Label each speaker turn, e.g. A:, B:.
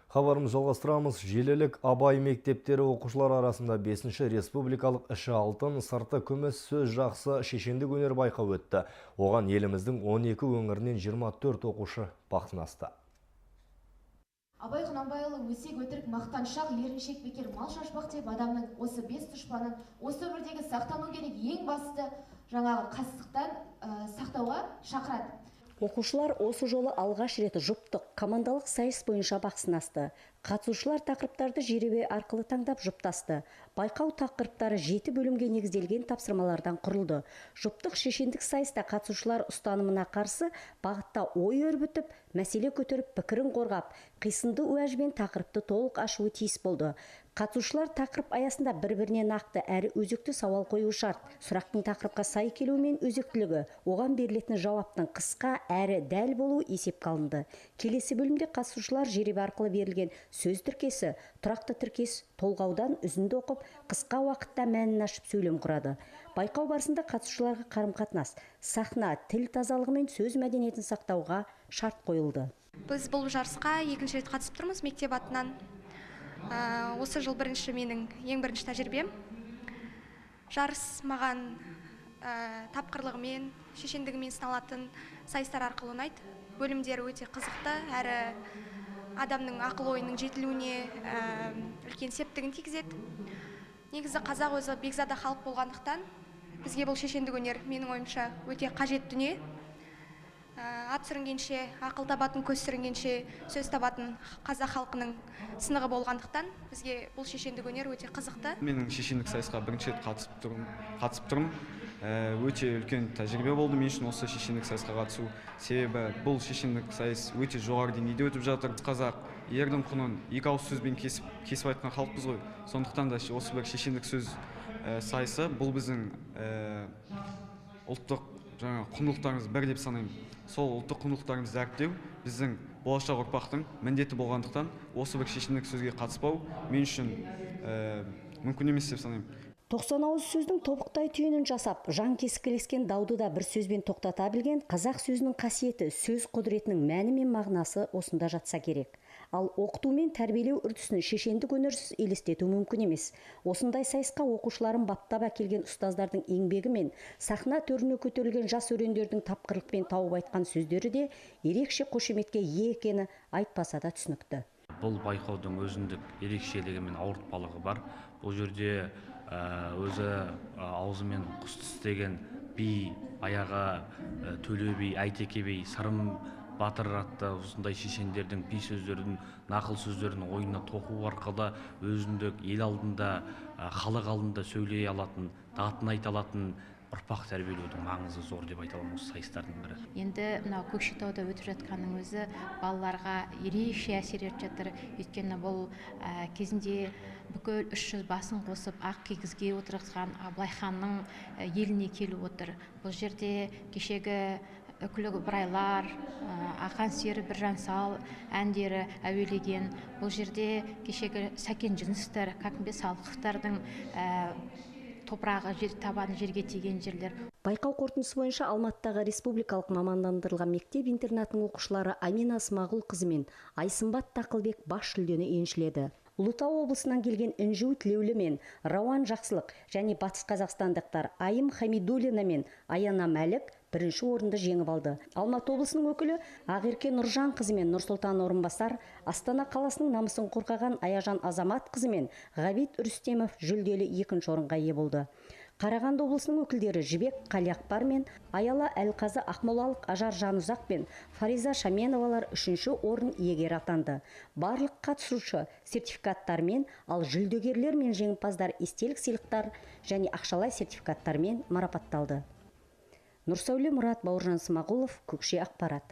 A: Хабарымызды жалғастырамыз. Желілік Абай мектептері оқушылар арасында 5-ші республикалық «Іші алтын, сырты күміс, сөз жақсы» шешендік өнер байқауы өтті. Оған еліміздің 12 өңірінен 24 оқушы бақ сынасты.
B: Абай Құнанбайұлы өсек, өтірік, мақтаншақ, еріншек, бекер мал шашпақ деп адамның осы бес дұшпанын, осы өмірдегі сақтану керек ең басты жаңағы қастықтан сақтауға шақырады.
C: Оқушылар осы жолы алғаш рет жұптық командалық сайыс бойынша бақ сынасты. Қатысушылар тақырыптарды жеребе арқылы таңдап, жұптасты. Байқау тақырыптары жеті бөлімге негізделген тапсырмалардан құрылды. Жұптық шешендік сайыста қатысушылар ұстанымына қарсы бағытта ой өрбітіп, мәселе көтеріп, пікірін қорғап, қисынды уәжбен тақырыпты толық ашуы тиіс болды. Қатысушылар тақырып аясында бір-біріне нақты әрі өзекті сауал қоюы шарт. Сұрақтың тақырыпқа сай келуі мен өзектілігі, оған берілетін жауаптың қысқа әрі дәл болуы есепке алынды. Келесі бөлімде қатысушылар жеребе арқылы берілген сөз тіркесі, тұрақты тіркес, толғаудан үзінді оқып, қысқа уақытта мәнін ашып, сөйлем құрады. Байқау барысында қатысушыларға қарым-қатынас, сахна, тіл тазалығы мен сөз мәдениетін сақтауға шарт қойылды.
D: Біз бұл жарысқа екінші рет қатысып тұрмыз мектеп атынан. Осы жыл бірінші, менің ең бірінші тәжірибем. Жарыс маған тапқырлығымен, шешендігімен сыналатын сайыстар арқылы ұнайды. Бөлімдері өте қызықты әрі адамның ақыл ойының жетілуіне үлкен септігін тигізеді. Негізі, қазақ өзі бекзада халық болғандықтан, бізге бұл шешендік өнер, менің ойымша, өте қажет дүние. Ат сүрінгенше ақыл табатын, көз сүрінгенше сөз табатын қазақ халқының сынығы болғандықтан, бізге бұл шешендік өнер өте қызықты.
E: Менің шешендік сайысқа бірінші рет қатысып тұрмын. Өте үлкен тәжірибе болды мен үшін осы шешендік сайысқа қатысу, себебі бұл шешендік сайыс өте жоғары деңгейде өтіп жатыр. Қазақ ердің құнын екі ауыз сөзбен кесіп кесіп айтқан халықпыз ғой. Сондықтан да осы бір шешендік сөз сайысы бұл біздің ұлттық жаңа құндылықтарымыз бірі деп санаймын. Сол ұлттық құндылықтарымызды дәріптеу біздің болашақ ұрпақтың міндеті болғандықтан, осы бір шешендік сөзге қатыспау мен үшін мүмкін емес деп санаймын.
C: 90 ауыз сөздің тобықтай түйінін жасап, жан кескілескен дауды да бір сөзбен тоқтата білген қазақ сөзінің қасиеті, сөз құдіретінің мәні мен мағынасы осында жатса керек. Ал оқыту мен тәрбиелеу үрдісін шешендік өнерсіз елестету мүмкін емес. Осындай сайысқа оқушыларын баптап әкелген ұстаздардың еңбегі мен сахна төріне көтерілген жас өрендердің тапқырлықпен тауып айтқан сөздері де ерекше қошеметке ие екені айтпаса да түсінікті.
F: Бұл байқаудың өзіндік ерекшелігі мен ауыртпалығы бар. Бұл жерде өзі аузымен құс тістеген би, баяғы Төле би, Әйтеке би, Сырым батыр атты осындай шешендердің би сөздерін, нақыл сөздерін ойына тоқу арқылы өзіндік ел алдында, халық алдында сөйлей алатын, датын айта алатын ұрпақ тәрбиелеудің маңызы зор деп айта аламын осы сайыстардың бірі.
G: Енді мынау Көкшетауда өтіп жатқанның өзі балаларға ерекше әсер етіп жатыр, өйткені бұл кезінде бүкіл 300 басын қосып ақ кигізге отырғызған Абылай ханның еліне келіп отыр. Бұл жерде кешегі Үкілі Ыбырайлар, Ақан сері, Біржан сал әндері әуелеген. Бұл жерде кешегі Сәкен Жүнісовтар, Кәкімбет Салықовтардың топырағы, жер табаны жерге тиген жерлер.
C: Байқау қорытындысы бойынша Алматыдағы республикалық мамандандырылған мектеп интернатының оқушылары Амина Смағұлқызы мен Айсымбат Тақылбек бас жүлдені еншіледі. Ұлытау облысынан келген Інжу Тілеулі мен Рауан Жақсылық және батыс қазақстандықтар Айым Хамидуллина мен Аяна Мәлік бірінші орынды жеңіп алды. Алматы облысының өкілі Ақерке Нұржанқызы мен Нұрсұлтан Орынбасар, Астана қаласының намысын қорғаған Аяжан Азаматқызы мен Ғабит Рүстемов жүлделі екінші орынға ие болды. Қарағанды облысының өкілдері Жібек Қалиақпар мен Аяла Әлқазы, ақмолалық Ажар Жанұзақ пен Фариза Шаменовалар үшінші орын иегері атанды. Барлық қатысушы сертификаттармен, ал жүлдегерлер мен жеңімпаздар естелік сыйлықтар және ақшалай сертификаттармен марапатталды. Нұрсәуле Мұрат, Бауыржан Смағұлов, Көкше ақпарат.